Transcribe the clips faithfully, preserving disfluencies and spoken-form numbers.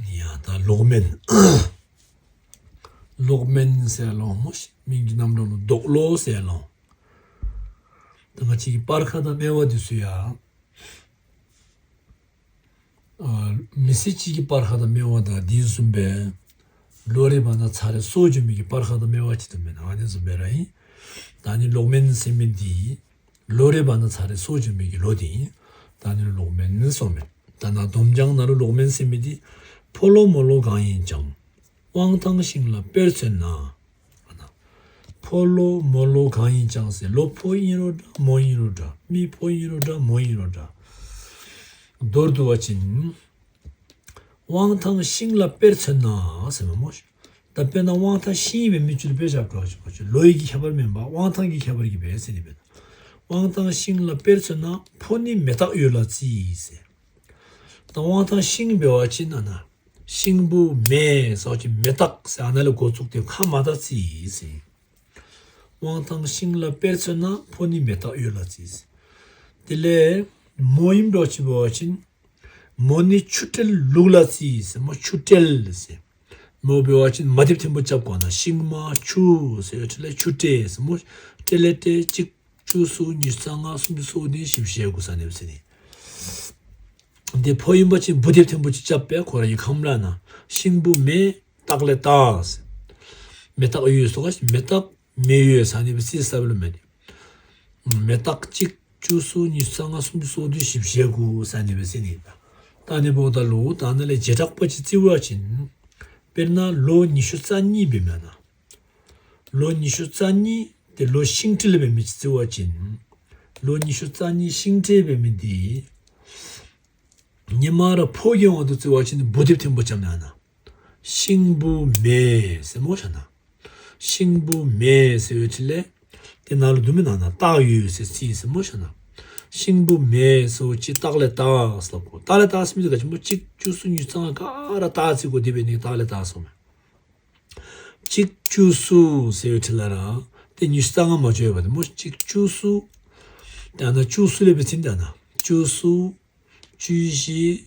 ཡ་ད་ལོག་མེན། ལོག་མེན་ཟེར་ལོང་མོ་ཤི་མིང་གི་རྣམ་གྲངས་ལོ་རྡོག་ལོ་ཟེར་ལོང་། ད་ང་ཅིག་གི་སྤར་ཁ་དང་སྨེ་བ་དེ་ཚོ་ཡ། མི་སེར་གཅིག་གི་སྤར་ཁ་དང་སྨེ་བ་དང་དེ་བཟུམ་པའི། ལོ་རེ་བ་ན་ཚ་རེ་སྲོག་འཇོམས་མི་གི་སྤར་ཁ་དང་སྨེ་བ་ཅིག་ཏུ་མེད་ན་ཨ་ནི་བཟུམ་པའི་ར་ཡིན། ད་ནི་ལོག་མེན་ཟེར་མི་འདི། ལོ་རེ་བ་ན་ཚ་རེ་སྲོག་འཇོམས་མི་གི་ལོ་དེ་ཡིན། ད་ནི་ལོག་མེན་ནི་སོ་མེན། ད་ན་སྡོམ་རྐྱང་ན་ལོ་ལོག་མེན་ཟེར་མི་འདི། ཕོ་ལོ་མོ་ལོ་གང་ཡིན་ཀྱང་། དབང་ཐང་ཤིང་ལ་དཔེར་མཚོན་ན། ཕོ་ལོ་མོ་ལོ་གང་ཡིན་ཀྱང་ཟེར་ལོ་ཕོ་ཡིན་རུང་འདྲ་མོ་ཡིན་རུང་འདྲ་མི་ཕོ་ཡིན་རུང་འདྲ་མོ་ཡིན་རུང་འདྲ། མདོར་བསྡུ་བ་ཅིན། དབང་ཐང་ཤིང་ལ་དཔེར་མཚོན་ན་ཟེར་མ་མོ། ད་དཔེར་ན་དབང་ཐང་ཤིང་ཡིན་པའི་མི་ཅུ་ལ་དཔེ་བཞག་འགྲོ་ཞིག་གོ་ལོ་ཡི་གི་ཁྱད་པར་མིན་པ་དབང་ཐང་གི་ཁྱད་པར་གྱིས་པས་ཟེར་ནི་མེད། དབང་ཐང་ཤིང་ལ་དཔེར་མཚོན་ན་ཕོ་ནི་མེ་སྟག་འོད་ལ་བརྩི་ཟེར། ད་དབང་ཐང་ཤིང་འབད་བ་ཅིན་ན་ན། ཤིང་བུ་མེ་སོགས་ཀྱི་མེ་སྟག་ཟེར་ཨ་ན་ལས་འགོ་བཙུགས་ཏེ་ཁ་མ་ད་བརྩི་ཟེར། དབང་ཐང་ཤིང་ལ་དཔེར་མཚོན་ན་ཕོ་ནི་མེ་སྟག་འོད་ལ་བརྩི། དེ་ལས་མོ་ཡིན་འགྲོ་ཅི་འབད་བ་ཅིན། མོ་ནི་ཆུ་སྤྲེལ་ལུག་ལ་བརྩི་ཟེར་མོ་ཆུ་སྤྲེལ་ཟེར། མོ་འབད་བ་ཅིན་མ་དེབ་ཐེན་པོ་རྐྱབ་དགོས་ན་ཤིང་མ་ཆུ་ཟེར་ཡོད་ལས་ཆུ་སྤྲེལ་ཟེར་མོ། སྤྲེལ་ལས་སྤྲེལ་གཅིག་བཅུ་གསུམ་ཉི་ཤུ་རྩ་ལྔ་སུམ་ཅུ་སོ་བདུན་བཞི་བཅུ་ཞེ་དགུ་ས་ནེབ་ཟེར་ནི། འདི་ཕོ་ཡིན་པ་ཅིན་བུ་དེབ་ཐེན་པོ་ཅིག་རྐྱབ་པས་ཁོ་ར་ཡི་ཁམས་ལ་ན་ཤིང་བུ་མེ་སྟག་ལས་སྟག་ཟེར། མེ་སྟག་ཡོད་སོ་ག་མེ་སྟག་མེ་ཡོད་ས་ནེབ་སི་ས་བ་ལ་མེ་དེ། མེ་སྟག་གཅིག་བཅུ་གསུམ་ཉི་ཤུ་རྩ་ལྔ་སུམ་ཅུ་སོ་བདུན་བཞི་བཅུ་ཞེ་དགུ་ས་ནེབ་སི་ནི། ད་ནི་བོ་ད་ལོ་ད་ནི་ལས་བྱེ་བྲག་པ་ཅིག་བརྩི་བ་ཅིན། དཔེར་ན་ལོ་ཉི་ཤུ་རྩ་གཉིས་འབད་མེད་ན། ལོ་ཉི་ཤུ་རྩ་གཉིས་དེ་ལོ་ཤིང་སྤྲེལ་འབད་མི་ཅིག་བརྩི་བ་ཅིན། ལོ་ཉི་ཤུ་རྩ་གཉིས་ཤིང་སྤྲེལ་འབད་མི་འདི། ཉི་མ་ར་ཕོ་གི་དབང་དུ་བརྩི་བ་ཅིན་བུ་དེབ་ཐེན་པོ་རྐྱབ་ན་ན། ཤིང་བུ་མེ་ཟེར་མོ་ཤ་ན། ཤིང་བུ་མེ་ཟེར་ཡོད་ཅི་ལས། དེ་ན་ལོ་དུ་མི་ན་ན་སྟག་ཡོད་ཟེར་རྩི་ཟེར་མོ་ཤ་ན། ཤིང་བུ་མེ་ཟེར་ཅི་སྟག་ལས་སྟག་ཟེར་གོ་སྟག་ལས་སྟག་ཟེར་མི་དེ་ག་ཅི་མོ་གཅིག་བཅུ་གསུམ་ཉི་ཤུ་རྩ་ལྔ་ག་ར་སྟག་རྩི་གོ་དེ་བས་ནི་སྟག་ལས་སྟག་ཟེར་མོ། གཅིག་བཅུ་གསུམ་ཟེར་ཡོད་ཅི་ལ་ར། དེ་ཉི་ཤུ་རྩ་ལྔ་མ་བརྗོད་པ་དེ་མོ་གཅིག་བཅུ་གསུམ། དེ་ན་བཅུ་གསུམ་ལས་བི་ཚིན་དེ་ན་བཅུ་གསུམ། བཅུ་བཞི།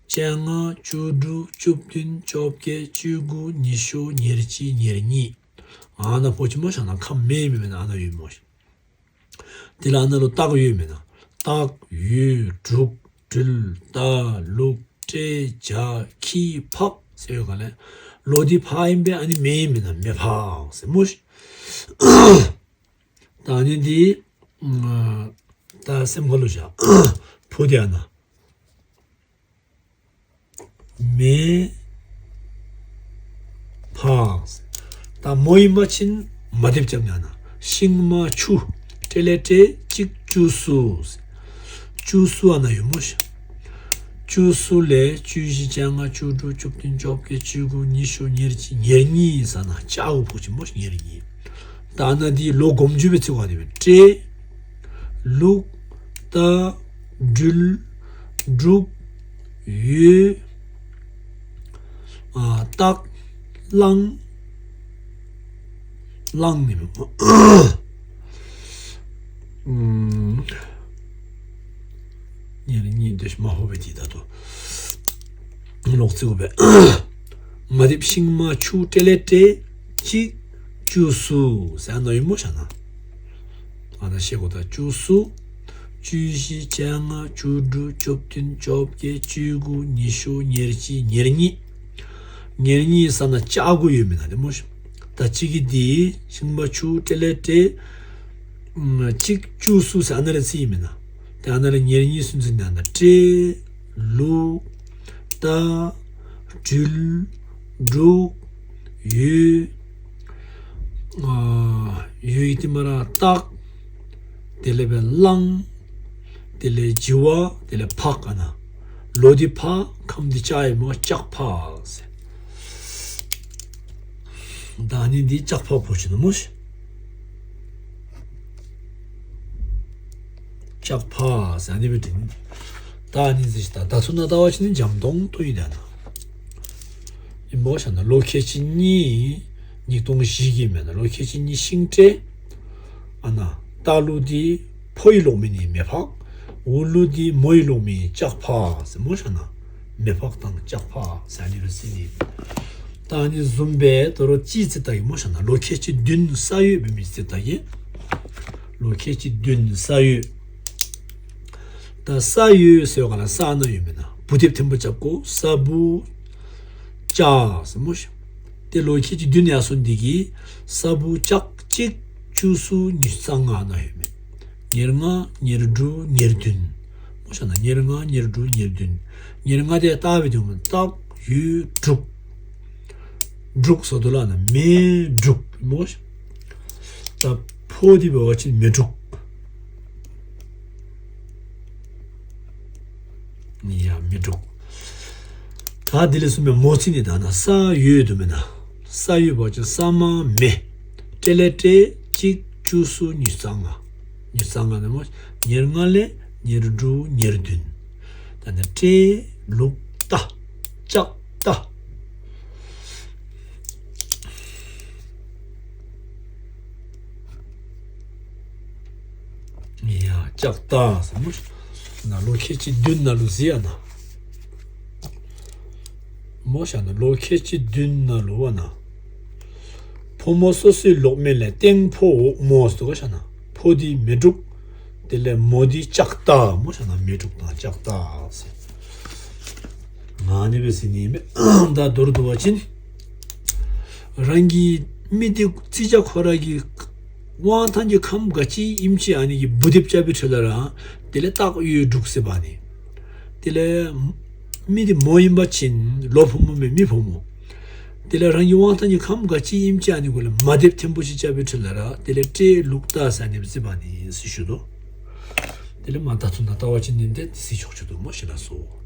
བཅོ་ལྔ། བཅུ་དྲུག་བཅུ་བདུན། བཅོ་བརྒྱད། བཅུ་དགུ། ཉི་ཤུ། ཉེར་གཅིག་ཉེར་གཉིས། ཨ་ན་ཕོ་ཅི་མོ་ཤ་ན་ཁམས་མེ་མེ་མེ་ན་ཨ་ན་ཡོད་མོ་ཤ། དེ་ལ་ཨ་ན་ལོ་སྟག་ཡོད་མེ་ན། སྟག་ཡོས་འབྲུག་སྦྲུལ་རྟ་ལུག་སྤྲེལ་བྱ་ཁྱི་ཕག་ཟེར་ཡོད་ག་ལས། ལོ་དེ་ཕག་ཡིན་པས་ཨ་ནི་མེ་ཡིན་མེ་ན་མེ་ཕག་ཟེར་མོ་ཤ། ད་ནི་འདི། ད་སེམས་ཁ་ལོ་བཞག་ཕོ་དེ་ཨ་ན། མེ། ཕག་ད་མོ་ཡིན་པ་ཅིན་མ་དེབ་རྐྱབ་ན་ན། ཤིང་མ་ཆུ། སྤྲེལ་ལས་སྤྲེལ་གཅིག་བཅུ་གསུམ། བཅུ་གསུམ་ཨ་ན་ཡོད་མོ་ཤ། བཅུ་གསུམ་ལས་བཅུ་བཞི་བཅོ་ལྔ་བཅུ་དྲུག་བཅུ་བདུན་བཅོ་བརྒྱད་བཅུ་དགུ་ཉི་ཤུ་ཉེར་གཅིག་ཉེར་གཉིས་ས་ན་ལྕགས་གུ་ཕོ་ཅི་མོ་ཤ་ཉེར་གཉིས། ད་ན་འདི་ལོ་སྒོམ་རྒྱུ་བའི་ཚིག་བ་དེ་བས་སྤྲེལ། ལུག་རྟ། སྦྲུལ། འབྲུག་ཡོས། ཨ་སྟག་གླང་། གླང་ནི་མི་མོ། ཉེར་གཉིས་འདི་མ་ཧོ་བའི་དེ་ད་དོ། ལོག་རྩིས་བས། མ་དེབ་ཤིང་མ་ཆུ་སྤྲེལ་ལས་སྤྲེལ་གཅིག་བཅུ་གསུམ་ཟེར་ཨ་ན་ཡོད་མོ་ཤ་ན། ཨ་ན་ཤེས་གོ་ད་བཅུ་གསུམ། བཅུ་བཞི་བཅོ་ལྔ་བཅུ་དྲུག་བཅུ་བདུན་བཅོ་བརྒྱད་བཅུ་དགུ་ཉི་ཤུ་ཉེར་གཅིག་ཉེར་གཉིས། ཉེར་གཉིས་ས་ན་ལྕགས་གུ་ཡོད་མེ་ན་དེ་མོ་ཤ། ད་གཅིག་གི་འདི་ཤིང་མ་ཆུ་སྤྲེལ་ལས་སྤྲེལ། གཅིག་བཅུ་གསུམ་ཟེར་ཨ་ན་ལས་རྩིས་ཡིན་མེ་ན། དེ་ཨ་ན་ལས་ཉེར་གཉིས་སུན་ཚིན་ན་ན་སྤྲེལ། ལུག་རྟ། སྦྲུལ། འབྲུག་ཡོས། ཨ་ཡོས་ཡི་ཏི་མ་ར་སྟག་དེ་ལས་བས་གླང་། དེ་ལས་བྱི་བ། དེ་ལས་ཕག་ཨ་ན། ལོ་དེ་ཕག་ཁམས་དེ་ལྕགས་ཡིན་མོ་ལྕགས་ཕག་ཟེར། ད་ནི་འདི་ལྕགས་ཕག་ཕོ་ཆེ་ན་མོ་ཤ། ལྕགས་ཕག་ཟེར་ཨ་ནི་བས་དྲིན། ད་ནི་ཟེར་ཞིག་ད་ད་ཚོ་ན་ལྟ་བ་ཆེ་ནི་འཇམ་གདོང་ཏོ་ཡིན་ད་ན། ཡིན་མོ་ཤ་ན་ལོ་ཁལ་གཅིག་གཉིས། ཉིས་སྟོང་བཞི་གི་མེད་ན་ལོ་ཁལ་གཅིག་གཉིས་ཤིང་སྤྲེལ། ཨ་ན། སྟག་ལུག་དེ་ཕོ་ཡི་ལོག་མིན་ནི་མེ་ཕག་འུ་ལུག་དེ་མོ་ཡི་ལོག་མིན་ལྕགས་ཕག་ཟེར་མོ་ཤ་ན། མེ་ཕག་དང་ལྕགས་ཕག་ཟེར་ནི་རེད་ཟེར་ནི། ད་ནི་བཟུམ་སྦེ་དོ་རུང་ཅི་ཙི་ད་ཡིན་མོ་ཤ་ན་ལོ་ཁལ་གཅིག་བདུན་ས་ཡོས་བུད་མེད་ཙི་ད་ཡིན། ལོ་ཁལ་གཅིག་བདུན་ས་ཡོས། ད་ས་ཡོས་ཟེར་བ་ག་ལ་ས་ན་ཡོད་མེད་ན་བུ་དེབ་ཐེམ་པོ་རྐྱབ་གོ་ས་བུ་ལྕགས་ཟེར་མོ་ཤ། དེ་ལོ་ཁལ་གཅིག་བདུན་ཡར་སོང་འདི་གི་ས་བུ་ལྕགས་གཅིག་བཅུ་གསུམ་ཉི་ཤུ་རྩ་ལྔ་ན་ཡོད་མེད། ཉེར་ལྔ་ཉེར་དྲུག་ཉེར་བདུན། མོ་ཤ་ན་ཉེར་ལྔ་ཉེར་དྲུག་ཉེར་བདུན། ཉེར་ལྔ་དེ་ལྟ་བའི་དུས་མ་སྟག་ཡོས་འབྲུག་འབྲུག་སོ་དོ་ལ་ན་མེ་འབྲུག་མོ་ཤ། ད་ཕོ་དེ་བ་ཅིན་མེ་འབྲུག་ཡ་མེ་འབྲུག་ད་དེ་ལས་གསུམ་པའི་མོ་ཚིག་ནི་ད་ན་ས་ཡོས་དུ་མེད་ན། ས་ཡོས་བ་ཅིན་ས་མ་མེ། སྤྲེལ་ལས་སྤྲེལ་གཅིག་བཅུ་གསུམ་ཉི་ཤུ་རྩ་ལྔ། ཉི་ཤུ་རྩ་ལྔ་ནི་མོ་ཉེར་ལྔ་ལས་ཉེར་དྲུག་ཉེར་བདུན། ད་ནི་སྤྲེལ་ལུག་རྟ། ལྕགས་རྟ། ཡ་ལྕགས་རྟ་ཟེར་མོ་ཤ་ན་ལོ་ཁལ་གཅིག་བདུན་ན་ལུ་ཟེར་ཡ་ན། མོ་ཤ་ན་ལོ་ཁལ་གཅིག་བདུན་ན་ལུ་བ་ན། ཕོ་མོ་སོ་སོའི་ལོག་མེད་ལས་སྟེང་ཕོ་འོག་མོ་ཟེར་དུ་བ་ཤ་ན་ཕོ་དེ་མེ་འབྲུག་དེ་ལས་མོ་དེ་ལྕགས་རྟ་མོ་ཤ་ན་མེ་འབྲུག་དང་ལྕགས་རྟ་ཟེར། ང་ནི་བས་ཟིན་ནི་མེད་ད་མདོར་བསྡུ་བ་ཅིན། རང་གི་མི་དེ་ཙི་ཅག་ཁོ་ར་གི་དབང་ཐང་གི་ཁམས་ག་ཅི་ཨིན་ཅི་ཨ་ནི་གི་བུ་དེབ་རྐྱབ་པའི་ཁྲོད་ལ་ར། དེ་ལས་སྟག་ཡོས་འབྲུག་ཟེར་བ་ནི། དེ་ལས་མི་དེ་མོ་ཡིན་པ་ཅིན་ལོ་ཕོ་མོ་མེད་མི་ཕོ་མོ། དེ་ལས་རང་གི་དབང་ཐང་གི་ཁམས་ག་ཅི་ཨིན་ཅི་ཨ་ནི་གུ་ལ་མ་དེབ་ཐེམ་པོ་ཞིག་རྐྱབ་པའི་ཁྲོད་ལ་ར་དེ་ལས་སྤྲེལ་ལུག་རྟ་ཟེར་ནི་ཟེར་བ་ནི་ཟེར་ཞུ་དོ། དེ་ལས་མ་ད་ཚུན་ད་ལྟ་བ་ཅིན་ནི་དེ་ཟེར་ཆོག་ཆོག་དུ་མོ་ཤ་ན་སོ།